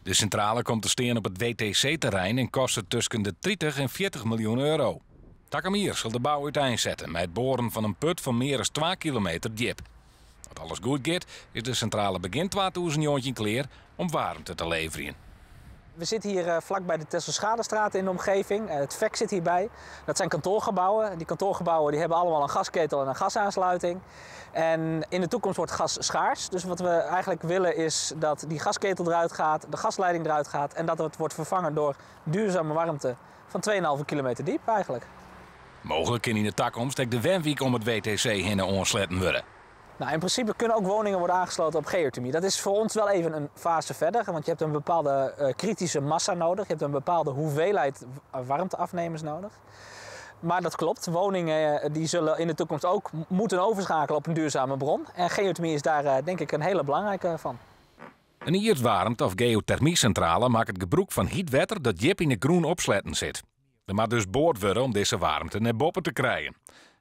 De sintrale komt te stean op it WTC-terrein en kostet tusken de 30 en 40 miljoen euro. Takom jier sil de bou úteinsette mei it boaren fan in put fan mear as 2 kilometer djip. As alles goed giet, is de sintrale begjin 2019 klear om waarmte te leverjen. We zitten hier vlakbij de Tesselschadestraat in de omgeving. Het VEC zit hierbij. Dat zijn kantoorgebouwen. Die kantoorgebouwen die hebben allemaal een gasketel en een gasaansluiting. En in de toekomst wordt gas schaars. Dus wat we eigenlijk willen is dat die gasketel eruit gaat, de gasleiding eruit gaat en dat het wordt vervangen door duurzame warmte van 2,5 kilometer diep eigenlijk. Mooglik kin yn de takomst ek de wenwyk om it WTC hinne oansletten wurde. Nou, in principe kunnen ook woningen worden aangesloten op geothermie. Dat is voor ons wel even een fase verder, want je hebt een bepaalde kritische massa nodig. Je hebt een bepaalde hoeveelheid warmteafnemers nodig. Maar dat klopt, woningen die zullen in de toekomst ook moeten overschakelen op een duurzame bron. En geothermie is daar denk ik een hele belangrijke van. In ierdwaarmte of geothermiesintrale makket gebrûk fan hyt wetter dat djip yn de grûn opsletten sit. Der moat dus board wurde om dizze waarmte nei boppe te krijen.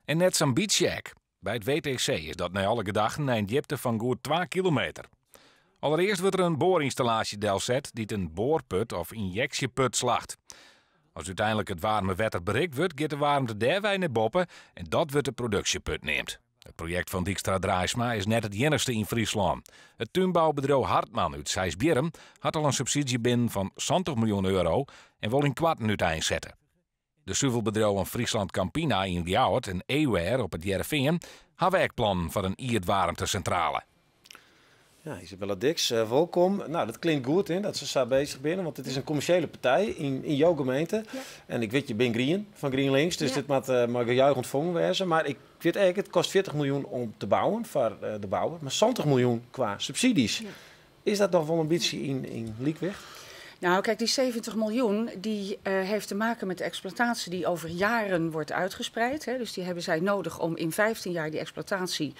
En net sa'n bytsje ek. By it WTC is dat nei alle gedachten nei in djipte fan goed 2 kilometer. Alderearst wurdt der in boarynstallaasje delset dy't in boarput of ynjeksjeput slacht. As úteinlik it waarme wetter berikt wurdt, giet de waarmte dêrwei nei boppe en dat wurdt de produksjeput neamd. It projekt fan Dijkstra Draisma is net it iennichste yn Fryslân. It túnboubedriuw Hartman út Seisbierrum hat al in subsydzje binnen fan 70 miljoen euro en wol ynkoarten úteinsette. De suvelbedriuwen Friesland Campina yn Ljouwert en Awair op It Hearrenfean hawwe ek plannen foar in ierdwaarmtesintrale. Ja, Isabella Diks, wolkom. Nou, dat klinkt goed hè, dat se sa beuzich binne, want it is in kommersjele partij yn jo gemeente. En ik wit, je binne grien fan GrienLinks, dus dit moat mei gejuich ûntfongen wêze. Mar ik wit ek, it kostet 40 miljoen om te bouwen foar de bouwer, mar 70 miljoen kwa subsydzjes. Is dat noch wol in bytsje yn lykwicht? Nou, kijk, die 70 miljoen die heeft te maken met de exploitatie die over jaren wordt uitgespreid. Hè. Dus die hebben zij nodig om in 15 jaar die exploitatie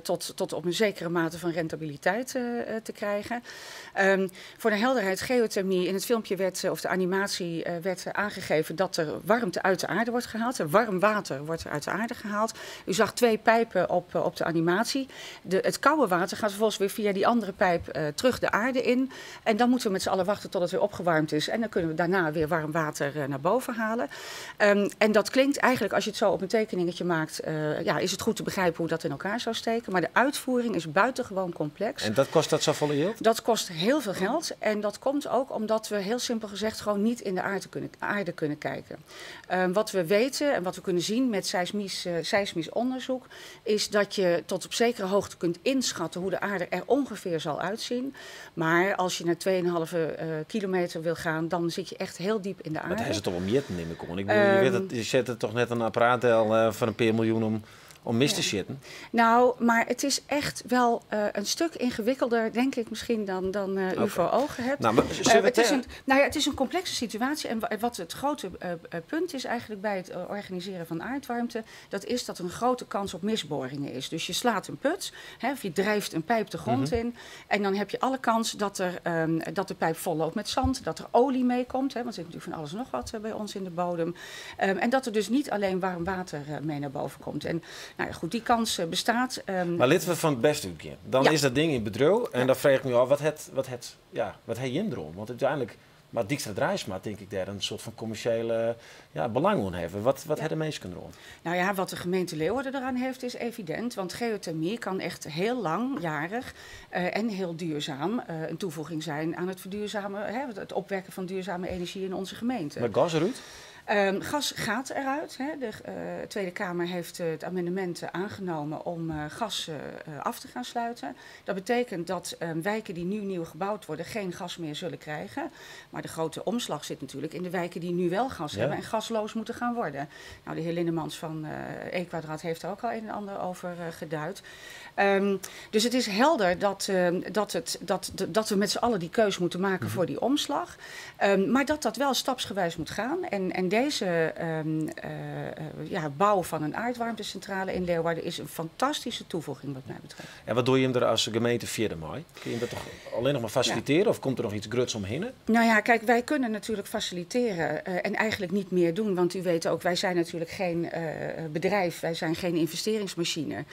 tot op een zekere mate van rentabiliteit te krijgen. Voor de helderheid, geothermie, in het filmpje werd, of de animatie werd aangegeven dat er warmte uit de aarde wordt gehaald. Er warm water wordt er uit de aarde gehaald. U zag twee pijpen op de animatie. Het koude water gaat vervolgens weer via die andere pijp terug de aarde in. En dan moeten we met z'n allen wachten tot het weer opgewarmd is. En dan kunnen we daarna weer warm water naar boven halen. En dat klinkt eigenlijk, als je het zo op een tekeningetje maakt, ja, is het goed te begrijpen hoe dat in elkaar zou steken. Maar de uitvoering is buitengewoon complex. En dat kost dat zoveel geld? Dat kost heel veel geld. En dat komt ook omdat we heel simpel gezegd gewoon niet in de aarde kunnen kijken. Wat we weten en wat we kunnen zien met seismisch onderzoek, is dat je tot op zekere hoogte kunt inschatten hoe de aarde er ongeveer zal uitzien. Maar als je naar 2,5 kilometer wil gaan, dan zit je echt heel diep in de aarde. Maar daar is het toch om mjitten, neem ik aan. Ik bedoel, je weet het, je zet er toch net een apparaat al van een paar miljoen om mis te zitten. Nou, maar het is echt wel een stuk ingewikkelder, denk ik misschien, dan u voor ogen hebt. Nou, maar zullen we Nou ja, het is een complexe situatie. En wat het grote punt is eigenlijk bij het organiseren van aardwarmte, dat is dat er een grote kans op misboringen is. Dus je slaat een put, hè, of je drijft een pijp de grond in. En dan heb je alle kans dat de pijp vol loopt met zand, dat er olie meekomt, hè, want er zit natuurlijk van alles en nog wat bij ons in de bodem. En dat er dus niet alleen warm water mee naar boven komt. En nou ja, goed, die kans bestaat. Maar laten we fan it bêste útgean. Dan is dat ding yn bedriuw en dan freegje ik my ôf, ja, wat ha jim deroan? Want úteinlik, mar Dijkstra Draisma, tink ik, dêr in soart fan kommersjele, ja, belang oan hawwe. Wat ha de minsken deroan? Nou ja, wat de gemeente Leeuwarden eraan heeft is evident. Want geothermie kan echt heel langjarig en heel duurzaam een toevoeging zijn aan het verduurzamen, hè, het opwekken van duurzame energie in onze gemeente. Mar gas derút? Gas gaat eruit. Hè. De Tweede Kamer heeft het amendement aangenomen om gas af te gaan sluiten. Dat betekent dat wijken die nu nieuw gebouwd worden geen gas meer zullen krijgen. Maar de grote omslag zit natuurlijk in de wijken die nu wel gas hebben en gasloos moeten gaan worden. Nou, de heer Linnemans van Ekwadraat heeft er ook al een en ander over geduid. Dus het is helder dat we met z'n allen die keus moeten maken voor die omslag. Maar dat dat wel stapsgewijs moet gaan. En deze ja, bouw van een aardwarmtecentrale in Leeuwarden is een fantastische toevoeging wat mij betreft. En wat doe je hem er als gemeente verder mee? Kun je dat toch alleen nog maar faciliteren of komt er nog iets gruts omheen? Nou ja, kijk, wij kunnen natuurlijk faciliteren en eigenlijk niet meer doen. Want u weet ook, wij zijn natuurlijk geen bedrijf, wij zijn geen investeringsmachine.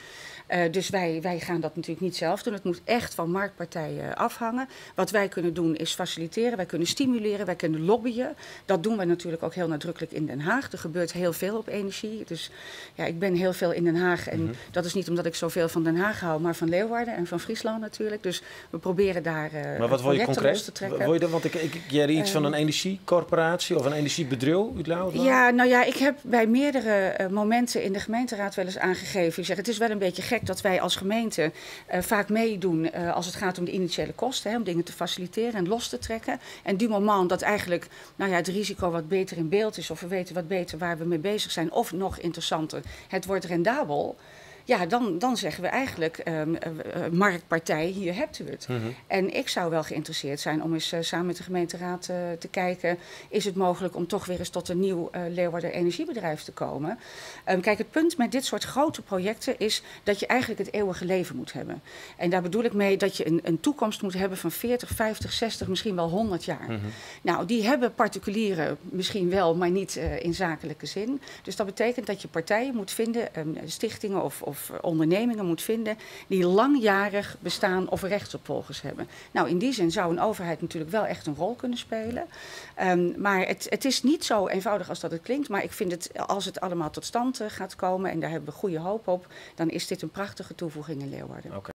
Dus wij gaan dat natuurlijk niet zelf doen. Het moet echt van marktpartijen afhangen. Wat wij kunnen doen is faciliteren, wij kunnen stimuleren, wij kunnen lobbyen. Dat doen we natuurlijk ook heel nadrukkelijk in Den Haag. Er gebeurt heel veel op energie. Dus ja, ik ben heel veel in Den Haag. En dat is niet omdat ik zoveel van Den Haag hou, maar van Leeuwarden en van Friesland natuurlijk. Dus we proberen daar Maar wat wil je projecten los te concreet? trekken. Wil je dat, want ik jij iets van een energiecorporatie of een energiebedrijf uit Leeuwarden? Ja, nou ja, ik heb bij meerdere momenten in de gemeenteraad wel eens aangegeven. Ik zeg, het is wel een beetje gek dat wij als gemeente vaak meedoen als het gaat om de initiële kosten. Hè, om dingen te faciliteren en los te trekken. En du moment dat eigenlijk, nou ja, het risico wat beter in beeld is, of we weten wat beter waar we mee bezig zijn, of nog interessanter, het wordt rendabel. Ja, dan zeggen we eigenlijk, marktpartij, hier hebt u het. En ik zou wel geïnteresseerd zijn om eens samen met de gemeenteraad te kijken, is het mogelijk om toch weer eens tot een nieuw Leeuwarder energiebedrijf te komen? Kijk, het punt met dit soort grote projecten is dat je eigenlijk het eeuwige leven moet hebben. En daar bedoel ik mee dat je een toekomst moet hebben van 40, 50, 60, misschien wel 100 jaar. Nou, die hebben particulieren misschien wel, maar niet in zakelijke zin. Dus dat betekent dat je partijen moet vinden, stichtingen of ondernemingen moet vinden die langjarig bestaan of rechtsopvolgers hebben. Nou, in die zin zou een overheid natuurlijk wel echt een rol kunnen spelen. Maar het is niet zo eenvoudig als dat het klinkt. Maar ik vind het, als het allemaal tot stand gaat komen, en daar hebben we goede hoop op, dan is dit een prachtige toevoeging in Leeuwarden. Oké.